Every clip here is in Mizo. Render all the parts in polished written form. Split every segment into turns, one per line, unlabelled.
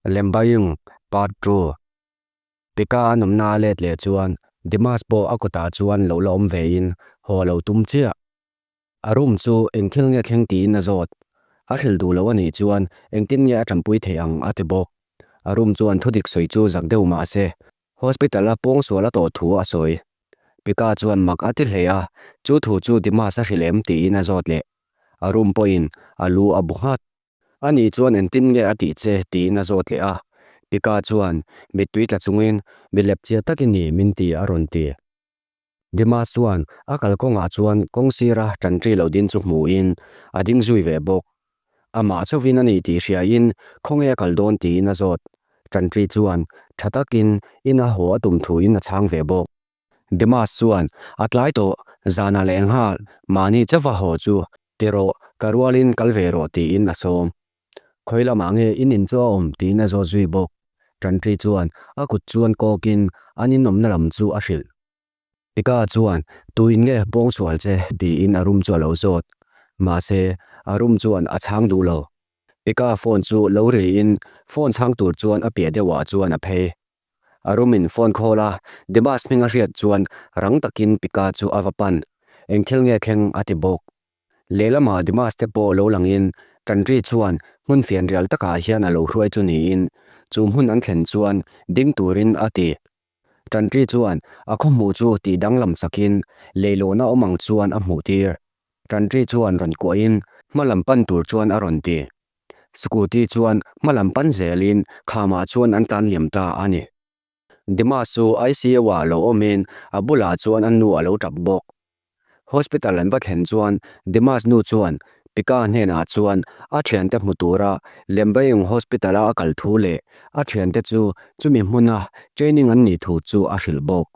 Lembayung Part Ii Pika an awmna a let leh chuan Dimas pawh a kutah chuan lo la awm vein haw a lo tum chiah. A room chu eng thil nge thleng tiin a zawt. A hrilh duh lo a nih chuan engtin nge a tanpui theih ang a ti bawk. A room chuan thudik sawi chu zak deuh mah se hospital a pawngsual a tawh thu a sawi. Pika chuan mak a ti hle a, chu thu chu Dimas a hrilh em tiin a zawt leh. A room pawhin a lu a bu nghat. Ani chuan engtin nge a tih che tiin a zawt leh a. Pika chuan mittui tla chungin mi lepchia tak i ni min ti a rawn ti. Dimas chuan a kalkawngah chuan kawng sira ṭanṭi lo din chu hmuhin a ding zui ve bawk. Amah chauhin a ni tih hriain khawnge a kal dawn tiin a zawt. Ṭanṭi chuan ṭha takin ina haw a tum thuin a chhang ve bawk. Dimas chuan a tlai tawh zanah leh nghal mahni chauha haw chu ti rawh, ka rualin kal ve rawh tiin a sawm. Khawi lamah nge in in chu a awm tiin a zawt zui bawk. Tantri chuan a kut chuan kawkin an inawmna lam chu a hrilh. Pika chuan tuin nge pawngsual che tiin a room chu a lo zawt. Mahse, a room chuan a chhang duh lo. Pika phone chu lo riin phone chhang tur chuan a piah deuhah chuan a phei. A room in phone call a, Dimas hming a hriat chuan rang takin Pika chu a va pan. Eng thil nge thleng a ti bawk. Lehlamah Dimas te pawh lo langin Tantri chuan hmun fianrial takah hian a lo hruai chu niin chu hmun an thlen chuan ding turin a ti. Tantri chuan a khaw hmuh chu tih danglam sakin leilawhna awm ang chuan a hmuh tir. Tantri chuan rawn kuahin hma lam pan tur chuan a rawn ti. Scooty chuan hma lam pan zelin khamah chuan an tlan liam ta a ni. Dimas chu ICU ah lo awmin a bulah chuan a nu a lo tap bawk. Hospital an va thlen chuan Dimas nu chuan Pika hnenah chuan a thiante hmu tura Lembayung Hospital-a a kal thu leh a thiante chu chumi hmuna training an nih thu chu a hrilh bawk.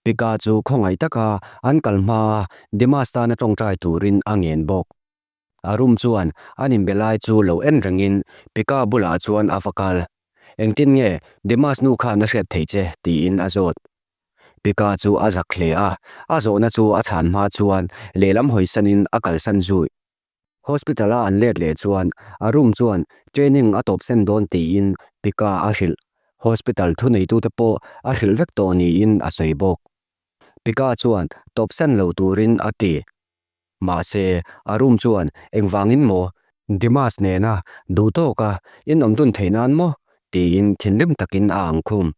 Pika chu khawngaih taka an kal hmaa Dimas tana tawngtai turin a ngen bawk. A room chuan an inbe lai chu lo en rengin Pika bulah chuan a va kal. Engtin nge Dimas nu khan a hriat theih che? tiin a zawt. Pika chu a zak hle a, a zawhna chu a chhan hma chuan lehlam hawisanin a kalsan zui. Hospital a an let leh chuan a room chuan training a tawp sen dawn tiin Pika a hrilh. Hospital thuneitute pawh a hrilh vek tawh niin a sawi bawk. Pika chuan tawp sen lo turin a ti. Mahse, a room chuan engvangin maw Dimas nena duh tawka in awm dun theih nan maw? tiin thinrim takin a ang khum.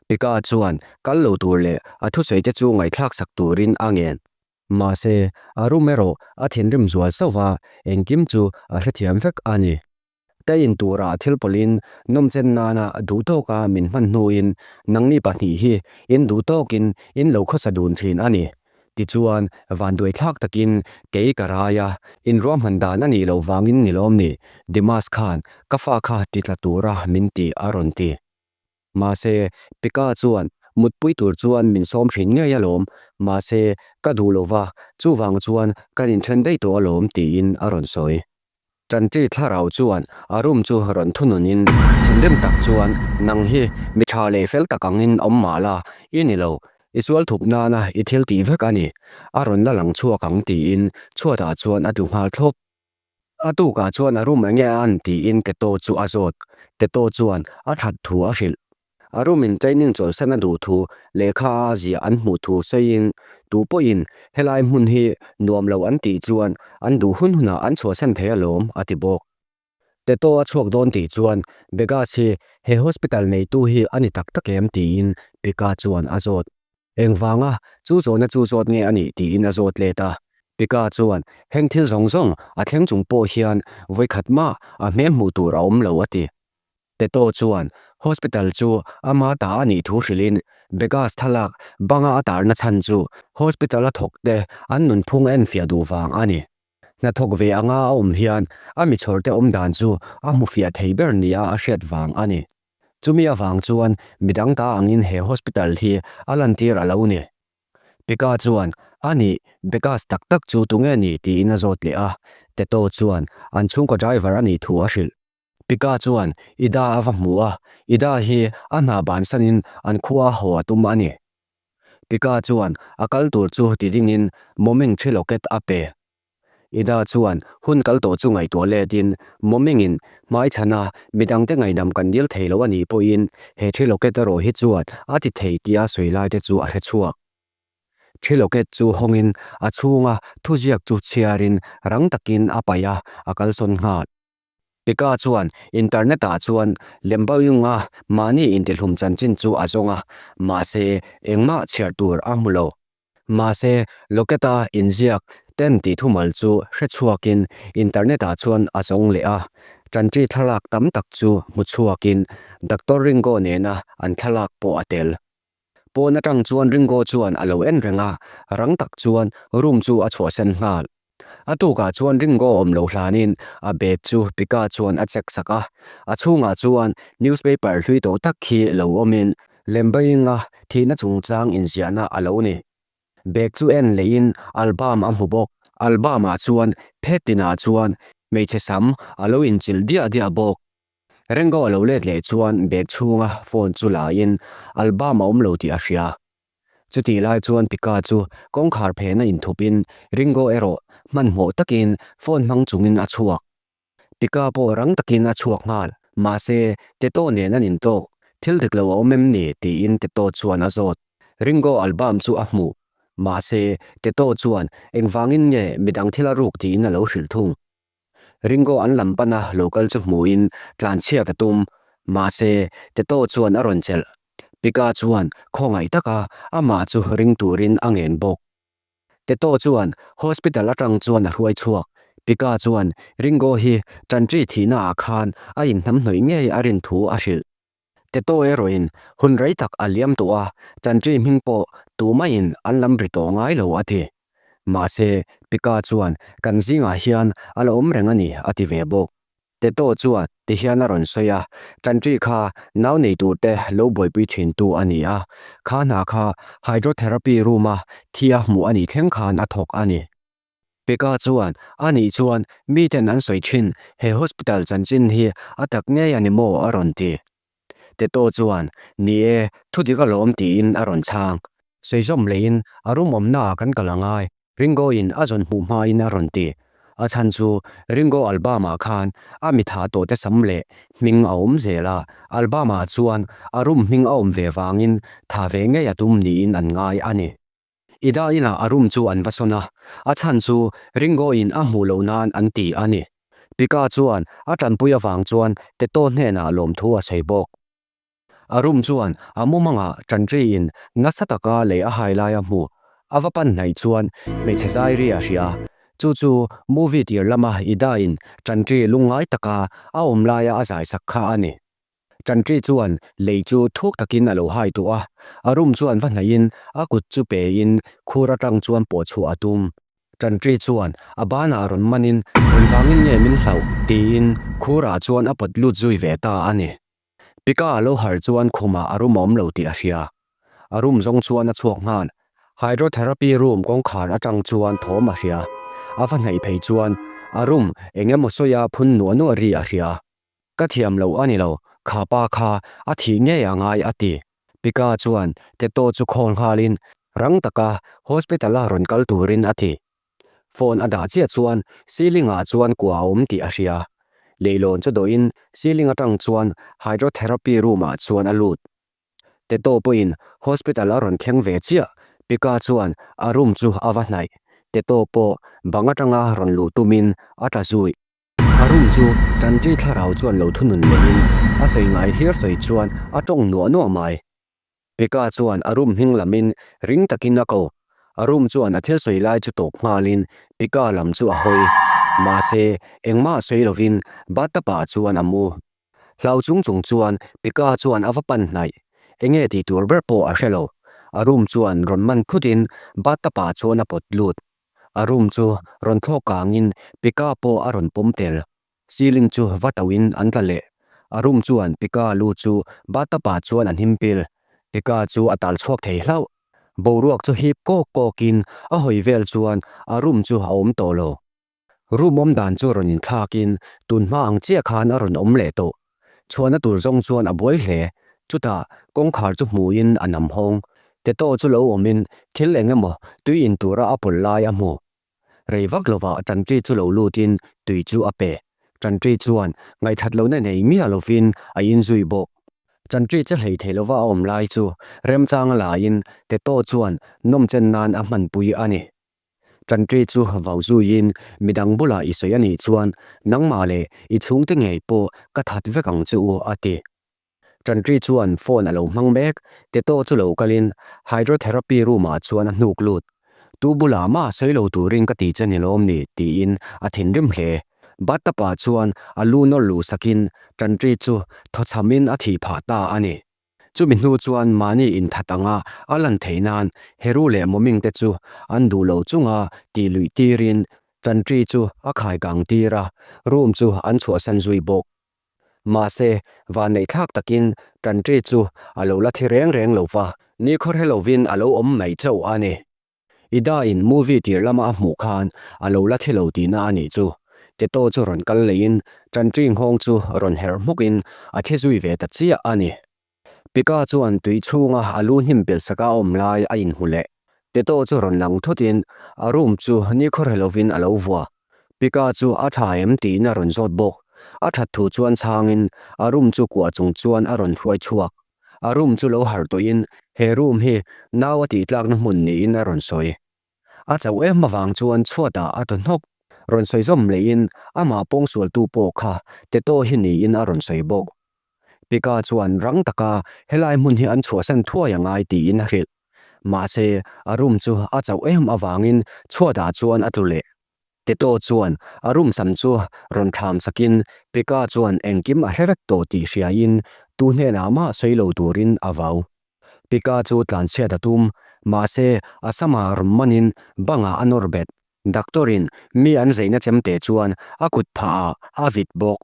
Pika chuan kal lo tur leh a thusawi te chu ngaihthlak sak turin a ngen. Mahse, a room erawh a thinrim zual sauh va, engkim chu a hrethiam vek a ni. Ka in turah thil pawlhin nawmchen nana duh tawka min hman hnuin nangni pahnih hi in duh tawkin in lo khawsa dun thin a ni. Tichuan, vanduaithlak takin kei ka rai a, in ruahman dan a nih loh vangin ni lawm ni, Dimas khan ka fa kha ti tla tura min ti a rawn ti. Mahse, Pika chuan mutpui tur chuan min sawm thin ngei alawm, mahse ka duh lova, chuvang chuan kan inthen daih tawh alawm tiin a rawn sawi. Tanti thlarau chuan a room chu rawn thununin thinrim tak chuan nang hi mi tha leh fel tak angin awm mah la, i ni lo, i sual thup nana i thil tih vek a ni, a rawn la lang chhuak ang tiin chhuatah chuan a tlu nghal thlawp. A tukah chuan a room enge a an tiin Teto chu a zawt. Teto chuan a that thu a hrilh. A room in training chawlhsan a duh thu lehkha a ziah an hmuh thu sawiin tu pawhin helai hmun hi nuam lo an tih chuan an duh hun hunah an chhuahsan thei alawm a ti bawk. Teto a chhuak dawn tih chuan Begas hi he hospital neitu hi a ni tak tak em tiin Pika chuan a zawt. Engvanga chu zawhna chu zawt nge a nih tiin a zawt let a. Pika chuan heng thil zawng zawng a thleng chung pawh hian vawikhat mah a hmel hmuh tur a awm lo a ti. Teto chuan hospital chu ama ta a nih thu hrilhin Begas thlalak banga a tarna chhan chu hospital a thawk te an nunphung a enfiah duh vang a ni. Hnathawk ve anga a awm hian a mi chhawrte awm dan chu a hmufiah thei ber nia a hriat vang a ni. Chumi avang chuan midang ta angin he hospital hi a lantir a lo ni. Peka chuan, A nih, Begas tak tak chu tunge ni? tiin a zawt leh a. Teto chuan an chhungkaw driver a nih thu a hrilh. Pika chuan Ida a va hmu a, Ida hi a hna bansanin an khua haw a tum a ni. Pika chuan a kal tur chu ti dingin Momin thi locket a pe. Ida chuan hun kal tawh chu ngaihtuah letin Mawmingin hmaichhana midangte ngaihdam kan dil thei lo a nih pawhin he thi locket erawh hi chuan a ti thei tia sawi laite chu a hre chhuak. Thi locket chu hawngin a chhunga thuziak chu chhiarin rang takin a paih a, a kalsawn nghal. Pika chuan internet ah chuan Lembawiunga mahni intihlum chanchin chu a zawng a, mahse engmah chhiar tur a hmu lo. Mahse locket-a inziak ten tih thumal chu hre chhuakin internet ah chuan a zawng leh a, ṭanṭi thlalak tam tak chu hmu chhuakin Doctor Ringo nena an thlalak pawh a tel. Pawn aṭang chuan Ringo chuan a lo en reng a, rang tak chuan room chu a chhuahsan nghal. A tukah chuan Ringo awm lo hlanin a bag chu Pika chuan a check sak a, a chhungah chuan newspaper hlui tawh tak khi lo awmin Lembainga thihna chungchang inziahna a lo ni. Bag chu en lehin album a hmu bawk. Album ah chuan phet tinah chuan hmeichhe sam a lo inchilh diah diah bawk. Ringo a lo let leh chuan bag chhunga phone chu lain album a awm lo tih a hria. Chutih lai chuan Pika chu kawngkhar phehna inthupin Ringo erawh hmanhmawh takin phone hmang chungin a chhuak. Pika pawh rang takin a chhuak nghal. Mahse, Teto nen an intawk. Thil dik lo a awm em ni? tiin Teto chuan a zawt. Ringo album chu a hmuh. Mahse, Teto chuan engvangin nge midang thil a ruk tiin a lo hrilh thung. Ringo an lam pana lo kal chu hmuhin tlanchhiat a tum. Mahse, Teto chuan a rawn chelh. Pika chuan khawngaih taka amah chu ring turin a ngen bawk. Teto chuan hospital atang chuan a hruai chhuak. Pika chuan Ringo hi Tantri thihna ah khan a inhnamhnawih ngei a rin thu a hrilh. Teto erawhin hun rei tak a liam tawh a, Tantri hming pawh tumaiin an lam ri tawh ngai lo a ti. Mahse, Pika chuan kan zingah hian a la awm reng a ni a ti ve bawk. Teto chuan tihian a rawn sawi a, Tantri kha nau nei turte lo buaipui thintu a ni a, kha hna kha hydrotherapy room-a thia hmuh a nih thleng khan a thawk a ni. Peka chuan, A nih chuan miten an sawi thin, he hospital chanchin hi a tak ngei a ni maw? a rawn ti. Teto chuan, Ni e, thudik alawm tiin a rawn chhang. Sawi zawm leiin a room awmnaah kan kal a ngai. Ringo in a zawn hmuh hmain a rawn ti. A chhan chu Ringo album ah khan a mi thah tawh te sam leh hming a awm zel a, album ah chuan a room hming a awm ve vangin tha ve ngei a tum niin an ngai a ni. Ida inah a room chu an va sawn a, a chhan chu Ringo in a hmuh loh nan an ti a ni. Pika chuan a tanpui avang chuan Teto hnenah lawmthu a sawi bawk. A room chuan a mumangah Tantri-in nasa taka lei a hai lai a hmu. A va pan hnaih chuan hmeichhe zai ri a hria. Chu chu movie tir lama Ida-in Tantri lungngai taka a awm laia a zai sak kha a ni. Tantri chuan lei chu thuk takin a lo hai tawh a, a room chuan va hnaihin a kut chu pein khur atang chuan pawh chhuah a tum. Tantri chuan a banah rawn manin engvangin nge min hlauh tiin khurah chuan a pawt lut zui ve ta a ni. Pika a lo harh chuan khumah a room a awm lo tih a hria. A room zawng chuan a chhuak nghal. Hydrotherapy room kawngkhar atang chuan thawm a hria. A va hnaih phei chuan a room eng emaw sawia phun nuah nuah ri a hria. Ka thiam lo a ni lo, kha pa kha a thih ngei a ngai a ti. Pika chuan Teto chu khawl nghalin rang taka hospital a rawn kal turin a ti. Phone a dah chiah chuan ceiling ah chuan kua a awm tih a hria. Leilawn chu dawhin ceiling atang chuan hydrotherapy room ah chuan a lut. Teto pawhin hospital a rawn thleng ve chiah, Pika chuan a room chu a va hnaih. Teto pawh bang atanga rawn luh tumin a tla zui. A room chu Tantri thlarau chuan lo thunun lehin a sawi ngai hlir sawi chuan a tawng nuah nuah mai. Peka chuan a room hming lamin ring takin a ko. A room chuan a thil sawi lai chu tawp nghalin Peka lam chu a hawi. Mahse, engmah sawi lovin bathtub ah chuan a mu. Hlau chung chung chuan Peka chuan a va pan hnaih. Enge tih tur ber pawh a hre lo. A room chuan rawn man phutin bathtub ah chuan a pawt lut. A room chu rawn thlawk kangin Peka pawh a rawn pawm tel. Ceiling chu va tauhin an tla leh. A room chuan Pika lu chu bathtub ah chuan a hnim pil. Pika chu a tal chhuak thei hlauh. Boruak chu hip kawk kawkin a hawi vel chuan a room chu a awm tawh lo. Room awm dan chu rawn inthlakin tun hma ang chiah khan a rawn awm leh tawh. Chhuahna tur zawng chuan a buai hle. Chutah kawngkhar chu hmuhin a nam hawng. Teto chu lo awmin thil eng emaw tui in tura a pawlh lai a hmu. Rei vak lovah Ṭanṭi chu lo lutin tui chu a pe. Ṭanṭi chuan ngaihthat lohna nei miah lovin a inzui bawk. Ṭanṭi che hlei thei lova a awm lai chu remchanga laiin Teto chuan nawmchen nan a hmanpui a ni. Ṭanṭi chu vau zuiin midang bulah i sawi a nih chuan nangmah leh i chhungte ngei pawh ka that vek ang che u a ti. Ṭanṭi chuan phone a lo hmang mek, Teto chu lo kalin hydrotherapy room ah chuan a hnuk lut. Tu bulah mah sawi lo turin ka ti che ni lawm ni tiin a thinrim hle. Bathtub ah chuan a lu nawr luh sakin Ṭanṭi chu thawchhamin a thih phah ta a ni. Chumi hnu chuan mahni inthat anga a lan theih nan Heru leh Moming te chu an duh lo chunga tih luih tirin Ṭanṭi chu a khai kang tir a, room chu an chhuahsan zui bawk. Mahse, vanneihthlak takin Ṭanṭi chu a lo la thi reng reng lo va, nikhawr he lovin a lo awm mai chauh a ni. Ida-in movie tir lama a hmuh khan a lo la thi lo tihna a nih chu. Teto chu rawn kal leiin Ṭanṭi nghawng chu rawn herh hmukin a thi zui ve ta chiah a ni. Pika chuan tui chhunga a lu hnim pel saka a awm lai a inhmu leh. Teto chu rawn lang thutin a room chu nikhawr he lovin a lo vua. Pika chu a tha em tiin a rawn zawt bawk. A that thu chuan chhangin a room chu kuah chung chuan a rawn hruai chhuak. A room chu lo harh tawhin he room hi nau a tihtlakna hmun niin a rawn sawi. A chauh em avang chuan chhuatah a thaw hnawk. Rawn sawi zawm lehin amah pawngsualtu pawh kha Teto hi niin a rawn sawi bawk. Pika chuan rang taka helai hmun hi an chhuahsan thuai a ngai tiin a hrilh. Mahse, a room chu a chauh em avangin chhuatah chuan a tlu leh. Teto chuan a room sam chu rawn thlam sakin Pika chuan engkim a hre vek tawh tih hriain tu hnenah mah sawi lo turin a vau. Pika chu tlanchhiat a tum, mahse a samah rawn manin bangah a nawr bet. Doctor-in mi an zeina chemte chuan a kut phahah a vit bawk.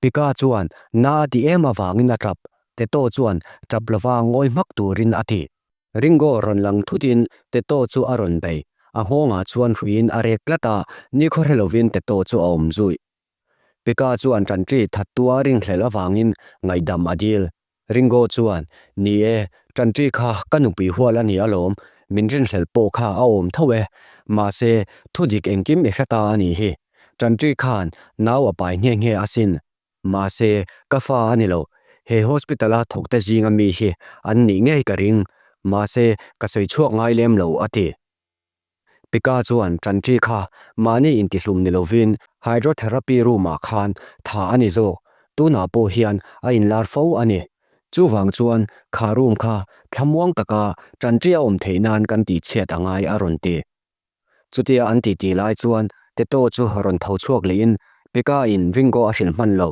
Pika chuan na a ti em avangin a tap, Teto chuan tap lova ngawi hmak turin a ti. Ringo rawn lang thutin Teto chu a rawn bei, a nghawngah chuan hruiin a rek tlat a, nikhaw hre lovin Teto chu a awm zui. Pika chuan ṭanṭi thattu a ringhlel avangin ngaihdam a dil. Ringo chuan, Ni e, ṭanṭi kha ka nupui hual a ni alawm, min rinhlel pawh kha a awm tho e. Mahse, thudik engkim i hre ta a nih hi. Ṭanṭi khan nau a pai nghe nghe asin. Mahse, ka fa a ni lo. He hospital-a thawkte zinga mi hi an nih ngei ka ring. Mahse, ka sawi chhuak ngai lem lo, a ti. Pika chuan ṭanṭi kha mahni intihlum ni lovin hydrotherapy room-ah khan tha a ni zawk, tunah pawh hian a inlar fo a ni. Chuvang chuan kha room kha thlamuang taka ṭanṭi a awm theih nan kan tihchhiat a ngai a rawn ti. Chutia an titi lai chuan Teto chu rawn tho chhuak lehin Pika-in Ringo a hrilh hman lo.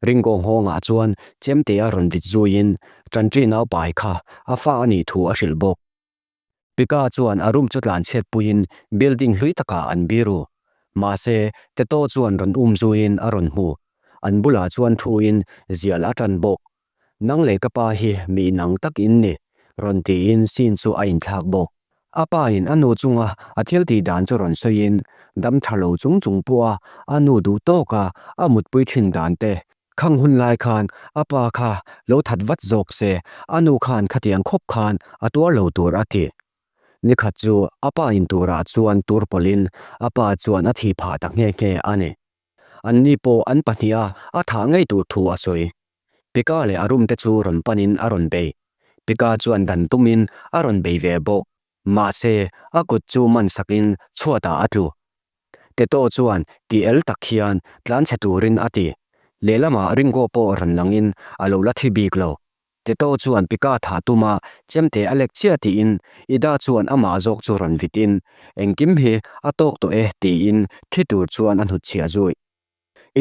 Ringo nghawngah chuan chemte a rawn vit zuiin ṭanṭi naupai kha a fa a nih thu a hrilh bawk. Pika chuan a room chu tlanchhiat puiin building hlui takah an biru. Mahse, Teto chuan rawn um zuiin a rawn hmu. An bulah chuan thuin zial a tan bawk. Nang leh ka pa hi mi inang tak in ni, rawn tiin scene chu a inthlak bawk. A pa in a nu chunga a thil tih dan chu rawn sawiin, dam tha lo chung chung pawha a nu duh tawka a mutpui thin dan te, Khang hun lai khan a pa kha lo that vat zawk se, a nu khan khatiang khawp khan a tuar lo tur a ti. Nikhat chu a pa in turah chuan tur pawlhin a pa chuan a thi phah ta nghe nghe a ni. Anni pawh an pahniha a thah ngei tur thu a sawi. Pika leh a room te chu rawn panin a rawn bei. Pika chuan dan tumin a rawn bei ve bawk. Mahse, a kut chu man sakin chhuatah a tlu. Teto chuan ti el tak hian tlanchhe turin a ti. Lehlamah Ringo pawh rawn langin a lo la thi bik lo. Teto chuan Pika thah tuma chemte a lek chiah tiin Ida chuan amah zawk chu rawn vitin, Engkim hi a tawk tawh e tiin thi tur chuan a hnutchhiah zui.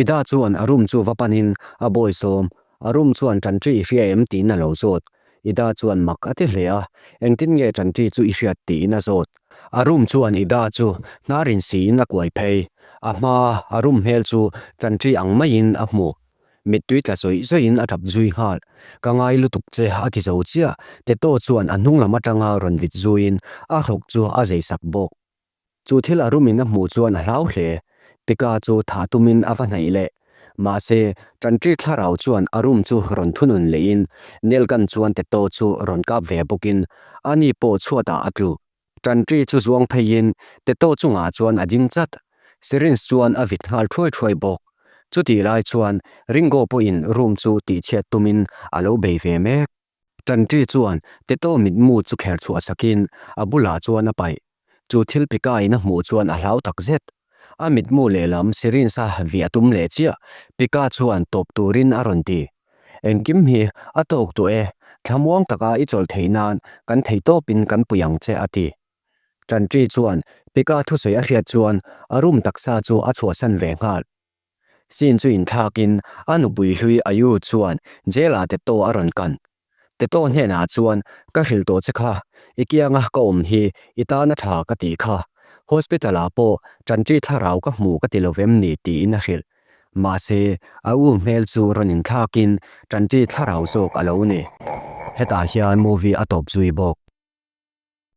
Ida chuan a room chu va panin a bawi sawm, a room chuan Ṭanṭi i hria em tiin a lo zawt. Ida chuan mak a ti hle a, engtin nge Ṭanṭi chu i hriat tiin a zawt. A room chuan Ida chu hnar insiin a kuai phei. A hmaa a room hmel chu Ṭanṭi ang maiin a hmu. Mittui tla zawih zawihin a ṭap zui nghal. Ka ngai lutuk che a ti zo chiah. Teto chuan a hnung lam aṭanga rawn vit zuiin a hrawk chu a zeisak bawk. Chu thil a rumin a hmuh chuan a hlau hle. Pika chu thah tumin a va hnaih leh. Mahse, Ṭanṭi thlarau chuan a rum chu rawn thunun lehin nail gun chuan Teto chu rawn kap ve bawkin ani pawh chhuatah a tlu. Tantri chu zuang pheiin Teto chungah chuan a ding chat. Syringe chuan a vit nghal thuai thuai bawk. Chutih lai chuan Ringo pawhin room chu tihchhiat tumin a lo bei ve mek. Tantri chuan Teto mitmu chu kher chhuah sakin a bulah chuan a paih. Chu thil Pika-in a hmuh chuan a hlau takzet. A mitmu lehlam syringe a vih a tum leh chiah, Pika chuan tawp turin a rawn ti. Engkim hi a tawk duh e, thlamuang taka i chawlh theih nan kan thei tawpin kan pui ang che a ti. Tantri chuan Pika thusawi a hriat chuan a room taksa chu a chhuahsan ve nghal. Scene chu inthlakin a nupui hlui Ayu chuan jail ah Teto a rawn kan. Teto hnenah chuan ka hrilh tawh che kha, i kianga ka awm hi i tana tha ka tih kha. Hospital ah pawh Tantri thlarau ka hmu ka ti lo vem ni tiin a hrilh. Mahse, a u hmel chu rawn inthlakin Tanti thlarau zawk a lo ni. Hetah hian movie a tawp zui bawk.